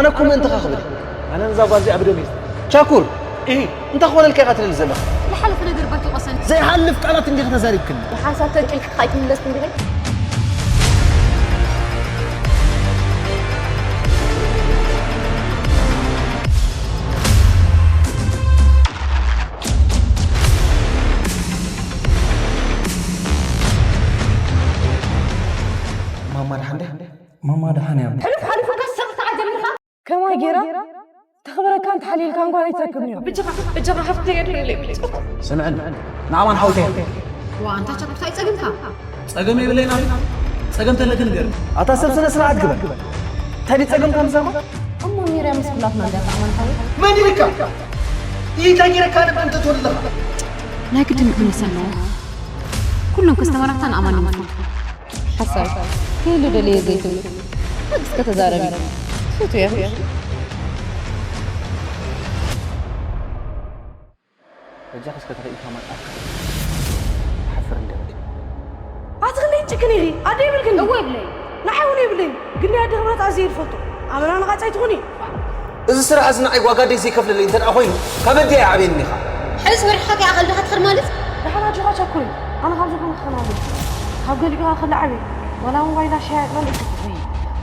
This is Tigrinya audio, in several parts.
ኣነ እኮ ምእንትኻ ክብል። ኣነ ነዛ ጓል እዚኣ ብደም እየ ዝጠልያ። ቻኩር፣ እህ፣ እንታይ ክኾነልካ ኢኻ ትደሊ ዘለኻ? ዝሓለፈ ነገር ባኪ ቆሰን። ዘይሓልፍ ቃላት እንዲኻ ተዛሪብክኒ። ንሓንሳብ ተንቂልካ ኣይትምለስን ዲኻ? ማማ ደሓን ድያ? ማማ ደሓን እያ። ሕሉፍ ሓሊፉ ከስቕ ሰዓት ጀሚርካ? ከማይ ጌራ ተኽብረካን ተሓሊልካን ጓል ኣይትረክብን እያ። ብጃኻ፣ ብጃኻ ሃፍተይ የድልየለይ። ስምዕን፣ ንኣማን ሓውተይ። ዋ፣ ኣንታ ቻኩር ታይ ጸገምካ? ጸገም የብለይን ኣሉ። ጸገም ተለኪ ንገር። ኣታ ሰብ ስነ ስርዓት ግበር። እንታይ ድዩ ጸገምካ ምሳኻ? እሞ ሚርያ ምስ ኩላትና እንድያ ተኣማን ሓወይ። መን ኢልካ? እንታይ ጌረካ ነበር እንተ ትወልለኻ? ናይ ግድን ክምለስ ኣለዎ። ኩሎም ከስተመራትና ንኣማን እዮም ዝፈትዉ። ሓሳብ ክህሉ ደልየ ዘይትብሉ። ሓቂ እስከ ተዛረቢ። ትፈትውያ። በጃኺ እስከ ተኽኢልካ ማይ ኣፍኪ። ትሓፍር እንደ በጃ። ኣቲ ክንደይ ጭክን ኢኺ? ኣደ ይብልክን? እወ ይብለይ። ንዓይ እውን ይብለይ። ግን ናይ ኣደ ክብረት ኣዝየ ይፈልጦ። ኣመና ንቓጻይ ትኹኒ። እዚ ስራሕ እዚ ንዓይ ዋጋ ደይ ዘይከፍለለይ እንተ ደኣ ኮይኑ፣ ካብ ኣደ ኣይዓብየኒ ኢኻ። ሕዚ ወሪሕካ ከይኣኸል ዳኻ ትኸድ ማለት? ደሓን ኣጆኻ ቸኩል። ኣነ ካብ ዝኾነ ክኸናውን። ካብ ገሊኡ ከለዓቢ። ዋላ እውን ዋይላ ሻሂ ኣቅረል ኢኻ።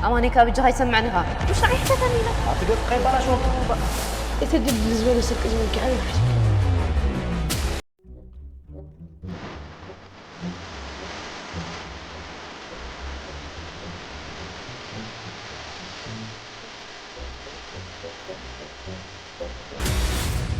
ኣማኒ ካብ እጅኻ ይሰምዐኒ ኢኻ። ውሽጢ ኣይሕተተኒ ኢለ። ኣብቲ ገጽ ከይባላሸወ ክትውባእ። እቲ ድል ዝበለ ስርቂ ዝወግሐ ይውሕድ።